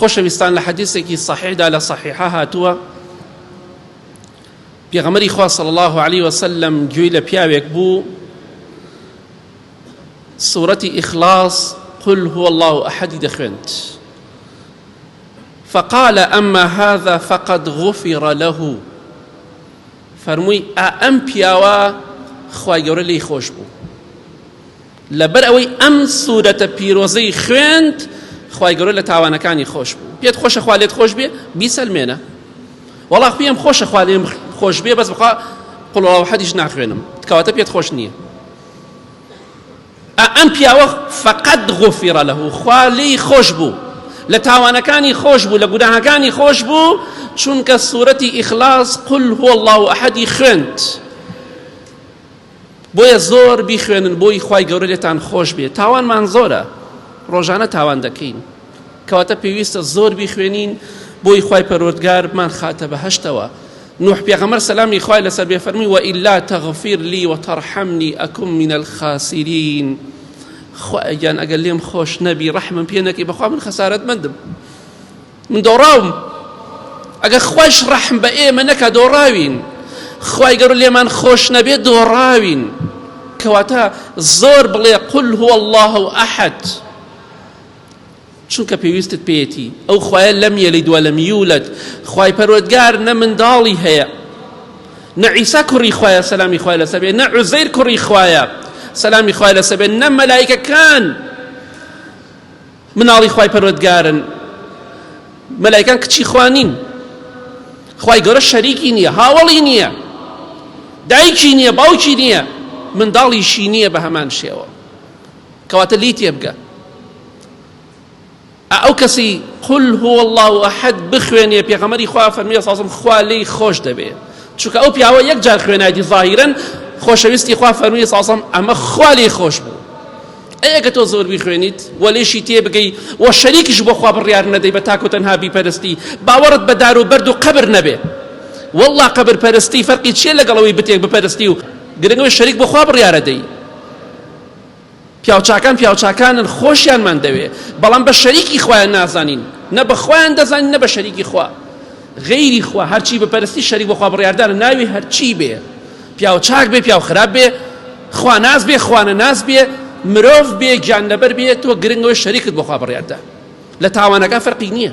خۆشەویستان لە حەدیسێکی صحیحدا لە صحیحە هاتووە پێغەمبەری خوا صلی الله علیه وسلم گوێی لە پیاوێک بوو سورەتی ئیخلاص قل هو الله احد دەخوێند فقال اما هذا فقد غفر له فەرمووی ئا ئەم پیاوە خوای گەورە لێی خۆش بوو لەبەر ئەوەی ئەم سوورەتە پیرۆزەی خوێند خوای گەورە لە تاوانەکانی خۆش بوو پێت خۆشە خوا لێت خۆش بێ بیسەلمێنە وەڵا پێم خۆشە خوا لێم خۆش بێ بەس بخوا قل الله احدیش ناخوێنم کەواتە پێت خۆش نییە ئەم پیاوە فقط غفر له خوا لێی خۆش بوو لە تاوانەکانی خۆش بوو لە گوناهەکانی خۆش بوو چونکە سوورەتی ئیخلاص قل هو الله احدی خوێند بۆیە زۆر بیخوێنن بۆی خوای گەورە لێتان خۆش بێ تاوانمان زۆرە ڕۆژانە تاوان دەکەین کەواتە پێویستە زۆر بیخوێنین بۆی خوای پەروەردگار بمان خاتە بەهەشتەوە نوح پێغەمبەر سەلامی خوای لەسەر بێ فەرمی وإلا تغفر لي وترحمني أكن من الخاسرین خوایە گیان ئەگەر لێم خۆش نەبی ڕەحمم پێ نەکەی بەخوا من خەسارەتمەندم من دۆڕاوم ئەگەر خوایش ڕەحم بە ئێمە نەکا دۆڕاوین خوای گەورە لێمان خۆش نەبێ دۆڕاوین کەواتە زۆر بڵێ قل هو الله احد چونکە پێویستت پێیەتی ئەو خوایە لەم یەلید وەلەم یولد خوای پەروەردگار نە منداڵی هەیە نە عیسا کوڕی خوایە سەلامی خوای لەسەر بێ نە عوزەیر کوڕی خوایە سەلامی خوای لەسەر بێ نە مەلایکەکان مناڵی خوای پەروەردگارن مەلایکان کچی خوا نین خوای گەورە شەریکی نییە هاوەڵی نییە دایکی نییە باوکی نییە منداڵیشی نییە بە هەمان شێوە کەواتە لی تێبگە ئەو کەسی قل هو الله احد بخوێنێ پێغەمبەری خوا فەرمی سازم خوا لێی خۆش دەبێ چونکە ئەو پیاوە یەک جار خوێنایەتی ظاهیرەن خۆشەویستی خوا فەرمی سازم ئەمە خوا لێی خۆش بوو ئەی ئەگە تۆ زۆر بیخوێنیت و لێشی تێبگەی و شەریکیش بۆ خوا بڕیار نەدەی بە تاک و تەنها بیپەرستی باوەڕت بە دار و بەرد و قەبر نەبێ والله قەبر پەرستی فەرقی چییە لەگەڵ ئەوەی بتێک بپەرستی و گرنگەوەی شەریک بۆ خوا بڕیارە دەی پیاوچاکان پیاوچاکانن خۆشیانمان دەوێ بەڵام بە شەریکی خوایان نازانین نە بە خۆیان دەزانین نە بە شەریکی خوا غەیری خوا هەرچی بپەرستی شەریک بۆ خوا بڕیاردانە ناوی هەرچی بێ پیاو چاک بێ پیاو خراپ بێ خوا ناس بێ خوانە ناس بێ مرۆڤ بێ گیان لەبەر بێ تۆ گرنگەوەی شەریکت بۆ خوا بڕیاردا لە تاوانەکان فەرقی نییە.